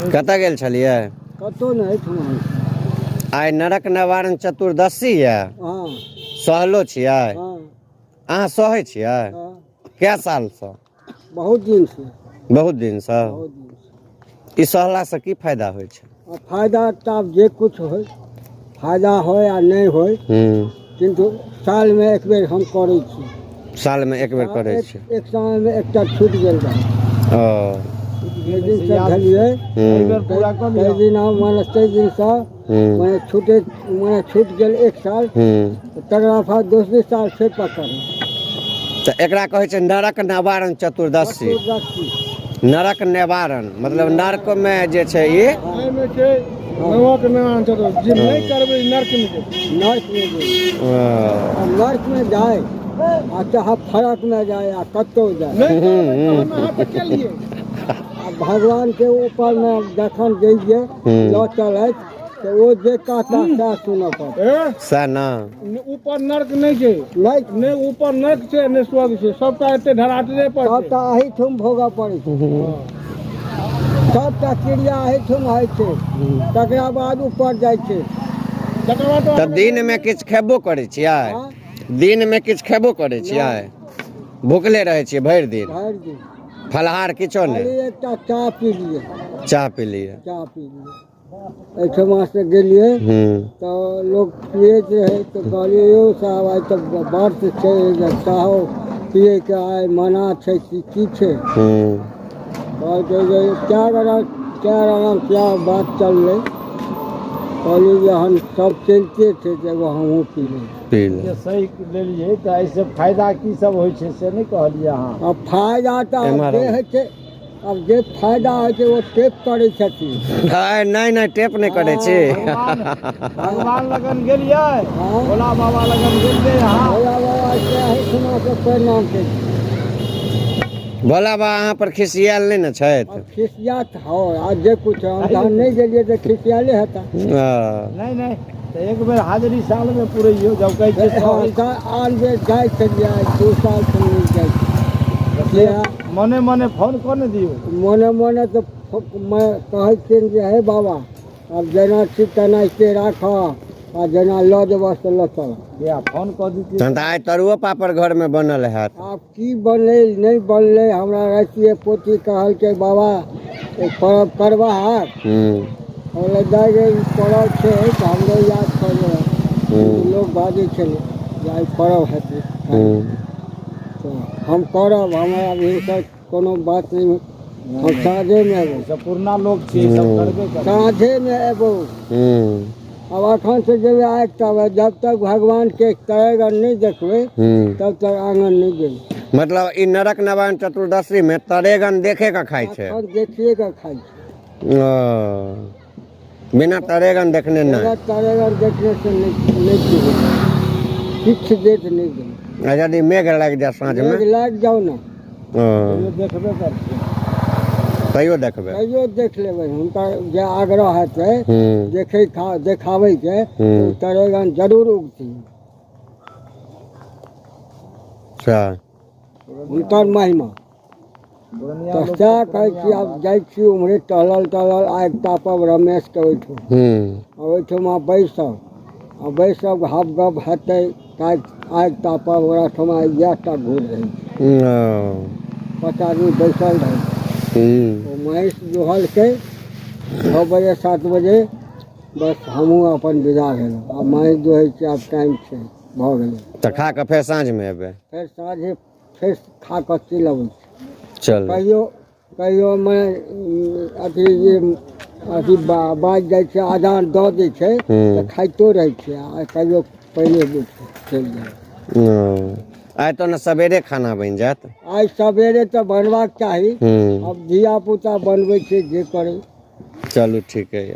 कतऽ गेल छलियै? कतहु नहि, एहिठुमा। आइ नरक निवारण चतुर्दशी यऽ। हँ। सहलो छियै? हँ। अहाँ सहै छियै? हँ। कए सालसँ? बहुत दिनसँ। बहुत दिनसँ? बहुत दिनसँ। ई सहलासँ की फायदा होइ छै? आ फायदा तऽ आब जे किछु होइ, फायदा होइ आ नहि होइ, किन्तु सालमे एक बेर हम करै छी। सालमे एक बेर करै छी? एक समयमे एकटा छूटि गेल रहै। ओ। जाहि दिनसँ भेलियै ताहि दिन हम माने ताहि दिनसँ माने छूटे माने छूटि गेल एक साल, तकरा बाद दोसरे साल फेर पकड़लहुँ। तऽ एकरा कहै छै नरक निवारण चतुर्दशी। चतुर्दशी। नरक निवारण मतलब नरकमे जे छै ई एहिमे छै नरक निवारण चतुर्दशी, जे नहि करबै नरकमे जेबै। नर्कमे जेबै। आ नर्कमे जाय आ चाहे फरकमे जाय आ कतहु जाय। नहि करबै तहन अहाँ तऽ केलियै। आ भगवानके ऊपरमे जखन जइयै लऽ चलैत तऽ ओ जे कहता सएह सुनऽ पड़त। ए, सएह ने। ऊपर नर्क नहि छै। नहि। नहि ऊपर नर्क छै, नहि स्वर्ग छै, सबटा एते धरातले पर छै। सबटा एहिठाम भोगऽ पड़ै छै, सबटा क्रिया एहिठाम होइ छै, तकरा बाद ऊपर जाइ छै। तकर बाद तऽ दिनमे किछु खेबो करै छियै? हँ। दिनमे किछु खेबो करै छियै? भुखले रहै छियै भरि दिन? भरि दिन। फलाहार किछो खाली नहि? एकटा चाह पी लियै। चाह पी लियै। चाह पी लियै। एहिठमासँ गेलियै तऽ लोक पियैत रहै, तऽ कहलियै यौ साहब, आइ तऽ व्रत छै जे चाहो पियैके आइ मना छै कि की छै? कहलकै जे 4 आना 4 आना क्या बात चललै। कहलियै जे हम सब चलिते छै तऽ एगो हमहूँ पी लै छी। पी ले। जे सही लेलियै तऽ एहिसँ फायदा की सब होइ छै से नहि कहलियै अहाँ। आ फायदा तऽ आब एम्हर जे आउ। होइ छै, आब जे फायदा होइ छै ओ टेप करै छथिन। नहि नहि नहि, टेप नहि करै छी। भगवान भगवान लगन गेलियै? हँ। भोला बाबा लगन गेलियै अहाँ? भोला बाबा के एहिठुमा के प्रणाम करै छी। भोला बाबा अहाँ पर खिसियाल नहि ने आ छथि? खिसियात हो आ जे कुछ, हम जहन नहि गेलियै तऽ खिसियाले हेता। हँ। नहि नहि, तऽ एक बेर हाजरी सालमे पुरैयौ जब कहै छियै हँ। सहै छी। तऽ आन बेर जाइ छलियै, आइ 2 सालसँ नहि जाइ छी। किया? मने मने फोन कऽ ने दियौ। मने मने तऽ कहै छियनि जे हे बाबा, आब जेना छी तेनाहिते राखऽ आ जेना लऽ जेबऽ से लऽ चल। किया फोन कऽ दितियै? तहन तऽ आइ तरुओ पापड़ घरमे बनल हैत। आब की बनलै नहि बनलै, हमरा रातिए पोती कहलकै बाबा एक पर्व करबा हैत। कहलै दाइ गे, ई पर्व छै तऽ हमरो याद पड़लै। लोक बाजै छलै जे आइ पर्व हेतै तऽ हम करब, हमरा भिनसर कोनो बात नहि, हम साँझेमे अयबै। सब पुरना लोक छियै, सब करबे करबै। साँझेमे अयबौ। आब एखन से जेबै आगि तब जब तक भगवानके तरेगन नहि देखबै तब तक आङ्गन नहि जेबै। मतलब ई नरक नवान चतुर्दशी में तरेगन देखे के खाइ छै? एखन देखिए कऽ खाइ छै। ओ, बिना तरेगन देखने नहि? बगैर तरेगन देखने से नहि, नहि पीबै, किछु देत नहि देबै। आ यदि मेघ लागि जाय साँझमे? मेघ लागि जाउ ने। ओ। देखबे करतै। तैयो देखबै? तैयो देख लेबै, हुनका जे आग्रह हेतै देखै खा देखाबैके तरेगन जरूर उगती। अच्छा। हुनकर महिमा। पुरनिया तऽ लोक सएह कहै छी, आब जाइ छी उम्हरे टहलल टहलल आगि तापब रमेशके ओहिठाम आ ओहिठमा बैसब आ बैसब, हप गप हेतै, आगि आगि तापब। ओकरा ठमा इएह टा घूर रहै छै। ओ। 5 आदमी बैसल रहै छै। ओ महींस दुहलकै 6 बजे 7 बजे, बस हमहूँ अपन विदा भेलहुँ। आब महींस दुहै छी, आब टाइम छै, भऽ गेलै। तऽ खा कऽ फेर साँझमे एबै? फेर साँझे फेर खा कऽ चलि अबै छी। चलू। कहियो कहियो मने अथी जे अथी बाजि जाइ छै, आदान दऽ दै छै तऽ खाइतो रहै छै आ कहियो पहिले चलि जाइ। ओ, आइ तऽ ने सवेरे खाना बनि जायत? आइ सवेरे तऽ बनबाक चाही। आब धिया पुता बनबै छै, जे करै। चलू, ठीके यऽ।